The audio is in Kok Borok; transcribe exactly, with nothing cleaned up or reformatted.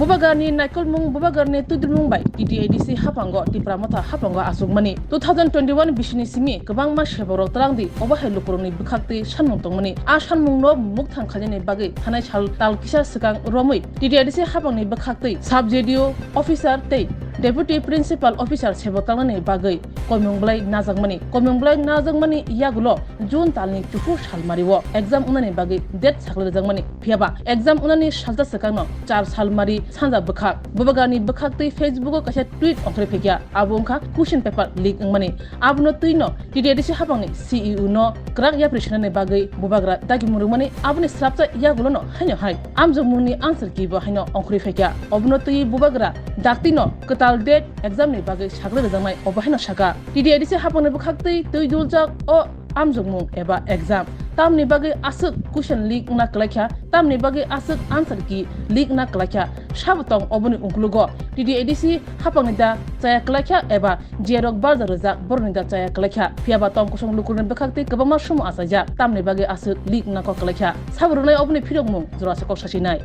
Bubagrani naikolmung, Bubagrani twidulmung bai T T A D C haphango Tipra Motha haphango achukmani. Two thousand twenty-one bisini simi kwbangma seborok twlangdi, obo hai lukurokni bwkhaktwi sanmung tongmani. A sanmungno mukthang khainani bagwi thanai sal tal kisa swkang romwi T T A D C haphangni bwkhaktwi sub J D O officer tei Deputy Principal Officer sebo twlangnani bagwi koimung bwlai najakmani. Koimung bwlai najakmani yagulo June talni chuphur salmario exam wngnani bagwi date saklai rwjakmani. Phiyaba exam wngnani salsa swkangno char salmari sanja bwkhak Bubagrani bwkhaktwi Facebook-o kaisa tweet ongkhorwi phaikha. Abo wngkha question paper leak wngmani. Abono twino T T A D C haphangni C E O no kwrak yapri swnani bagwi Bubagra dagimung rwmani, aboni swrapsa yagulono haino hai amjokmungni answer key bo haino ongkhorwi phaikha. Obono twiwi Bubagra daktino kwtal date exam ni bagwi saklai rwjaknai obo haino sakha. T T A D C haphangni bwkhaktwi twi duljak o amjokmung eba exam. Tamni bagwi aswk question leak wngna kwlaikha, tamni bagwi aswk answer key leak wngna kwlaikha. Sabo tong oboni ukulugo T T A D C haphangni da chaya kwlaikha eba jiyarok barja rwjak borokni da chaya kwlaikha. Phiyaba tong kosong lukurokni bwkhaktwi kwbangma sumo achaijak, tamni bagwi aswk leak wngna kok kwlaikha. Sabo rwnai oboni phirokmung jorasa kok sachinai.